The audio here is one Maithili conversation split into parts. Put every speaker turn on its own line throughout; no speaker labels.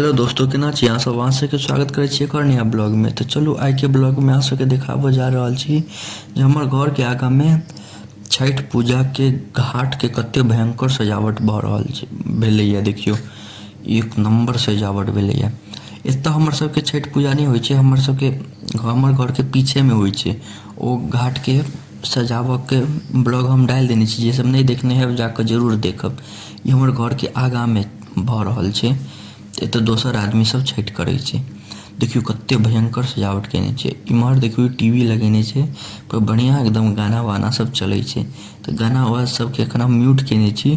हेलो दोस्तों, केना छी अहाँ सब? अहाँ सबके स्वागत करै छी एक और नया ब्लॉग में। तो चलू आइ के ब्लॉग में अहाँ सबके देखाबऽ जा रहल छी जे हमर घर के आगा में छठि पूजा के घाट के कते भयंकर सजावट भऽ रहल छै भेलैया। देखियौ एक नंबर सजावट भेलैया। एतऽ हमर सबके छठि पूजा नहि होइ छै, हमर सबके हमर घर के पीछे में होइ छै। ओ घाट के सजावऽ के ब्लॉग हम डालि देने छी, जे सब नहि देखने हैब जाकऽ जरूर देखब। ई हमर घर के आगा में भऽ रहल छै। एतऽ दोसर आदमी सब छठि करै छै। देखियौ कते भयंकर सजावट केने छै। इम्हर देखियौ टीवी लगेने छै, पर बढ़िया एकदम गाना वाना सब चले छै। तऽ गाना वाना सबके एखन हम म्यूट केने छी,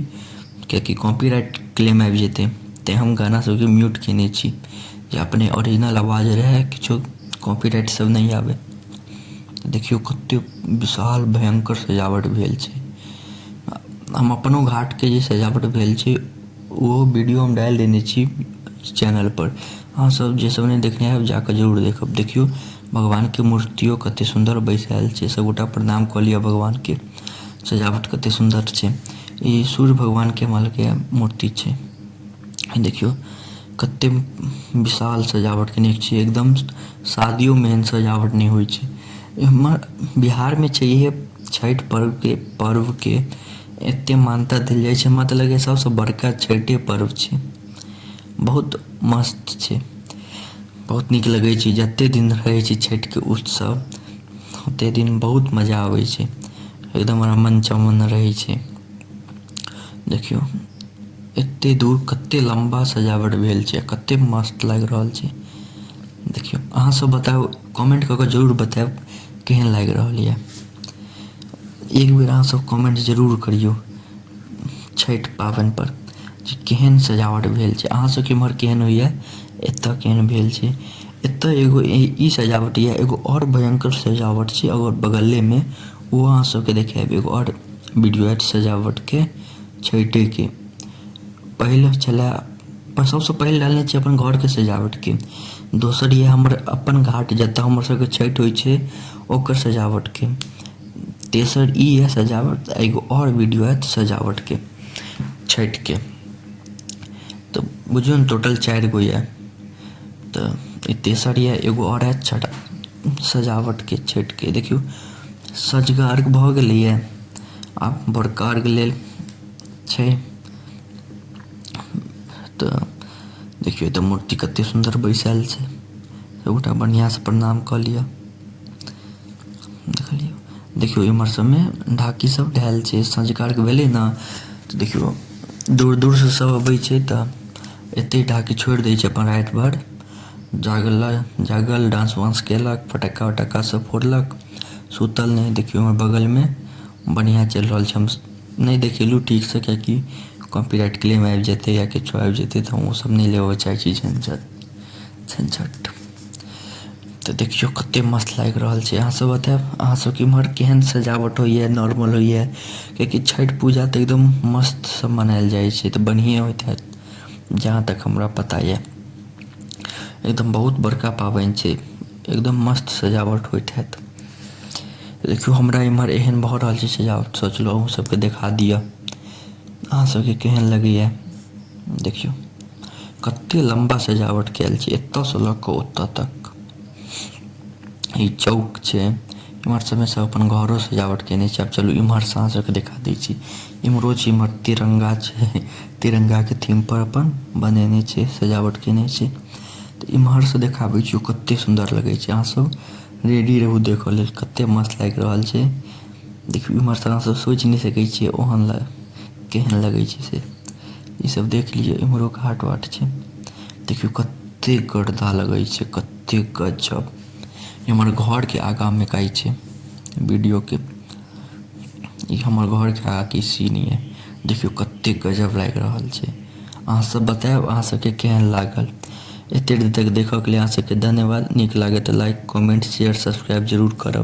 कियाकि कॉपीराइट क्लेम आबि जेतै, तें हम गाना सबके म्यूट केने छी जे अपने ओरिजिनल आवाज रहै, किछो कॉपीराइट सब नहि आबै। देखियौ कते विशाल भयंकर सजावट भेल छै। हम अपनो घाट के जे सजावट भेल छै ओहो वीडियो हम डालि देने छी चैनल पर। अहाँ सब जे सब नहि देखने हैब जाकऽ जरूर देखब। देखियौ भगवान के मूर्तियो कते सुन्दर बैसायल छै। सब गोटा प्रणाम कऽ लिअ भगवान के। सजावट कते सुन्दर छै। ई सूर्य भगवान के हमरा लगैया मूर्ति छै। देखियौ कते विशाल सजावट केने छै। एकदम शादियो में एहन सजावट नहि होइ छै। हमर बिहार में छै इहे छठि पर्व के एते मान्यता देल जाइ छै। हमरा तऽ लगैया सबसँ बड़का छठे पर्व छै। बहुत मस्त छै, बहुत नीक लगै छै। जते दिन रहै छै छठि के उत्सव ओते दिन बहुत मजा आबै छै। एकदम रमन चमन रहै छै। देखियौ एते दूर कते लम्बा सजावट भेल छै, कते मस्त लागि रहल छै। देखियौ अहाँ सब बताउ, कमेंट कऽ के जरूर बतायब केहन लागि रहल यऽ। एक बेर अहाँ सब कमेंट जरूर करियौ छठि पाबनि पर जे केहन सजावट भेल छै। अहाँ सबके इम्हर केहन होइया, एतऽ केहन भेल छै। एतऽ एगो ई सजावट यऽ, एगो और भयंकर सजावट छै और बगले में, ओ अहाँ सबके देखायब। एगो और वीडियो आयत सजावट के छठे के। पहिल छलै, सबसँ पहिल डालने छी अपन घरके सजावट के। दोसर यऽ हमर अपन घाट जतऽ हमर सबके छठि होइ छै ओकर सजावट के। तेसर ई यऽ सजावट। एगो और वीडियो आयत सजावट के छठि के। तऽ बुझियौ ने टोटल 4 गो यऽ। तऽ ई तेसर यऽ, एगो और आयत छठा सजावट के छठि के। देखियौ सँझुका अर्घ भऽ गेलैया, आब भोरका अर्घ लेल छै। तऽ देखियौ एतऽ मूर्ति कते सुन्दर बैसायल छै। सबगोटा बढ़िया से प्रणाम कऽ लिअ। देखलियौ, देखियौ इम्हर सब में ढाकी सब धएल छै। सँझुका अर्घ भेलै ने तऽ देखियौ दूर दूर से सब अबै छै, तऽ एते ढाकी छोड़ि दै छै। अपन राति भरि जागल, डांस वांस केलक, फटक्का उटक्का सब फोड़लक, सुतल नहि। देखियौ हमर बगल में बढ़िया चलि रहल छै। हम नहि देखेलहुँ ठीकसँ कियाकि कॉपीराइट क्लेम आबि जेतै या किछो आबि जेतै, तऽ हम ओसब नहि लेबऽ चाहै छी झंझट झंझट। तऽ देखियौ कते मस्त लागि रहल छै। अहाँ सब बतायब अहाँ सबके इम्हर केहन सजावट होइया, नॉर्मल होइया? कियाकि छठि पूजा तऽ एकदम मस्त से मनायल जाइ छै, तऽ बढ़िये होइत हैत जहाँ तक हमरा पता यऽ। एकदम बहुत बड़का पाबनि छै, एकदम मस्त सजावट होइत हैत। देखियौ हमरा इम्हर एहन भऽ रहल छै सजावट, सोचलहुँ अहूँ सबके देखा दिअ। अहाँ सबके केहन लगैया? देखियौ कते लम्बा सजावट कयल छै एतऽ से लऽ कऽ ओतऽ तक। ई चौक छै, इम्हर सबमे सब अपन घरो सजावट केने छै। आब चलू इम्हर से अहाँ सबके देखा दै छी। इम्हरो छै, इम्हर तिरंगा छै, तिरंगा के थीम पर अपन बनेने छै, सजावट केने छै। तऽ इम्हर से देखाबै छी कते सुन्दर लगै छै। अहाँ सब रेडी रहू देखऽ लेल, कते मस्त लागि रहल छै। देखियौ इम्हर से अहाँ सब सोचि नहि सकै छियै ओहन केहन लगै छै से। ई सब देख लिअ, इम्हरो घाट वाट छै। देखियौ कते गर्दा लगै छै, कते गजब। हमर घर के आगा में काई छै वीडियो के। ई हमर घर के आगा के सीन ये। देखियौ कते गजब लागि रहल छै। अहाँ सब बतायब अहाँ सबके केहन लागल। एते देर तक देखऽ के लिए अहाँ सबके धन्यवाद। नीक लागे तऽ लाइक कमेंट शेयर सब्सक्राइब जरूर करब।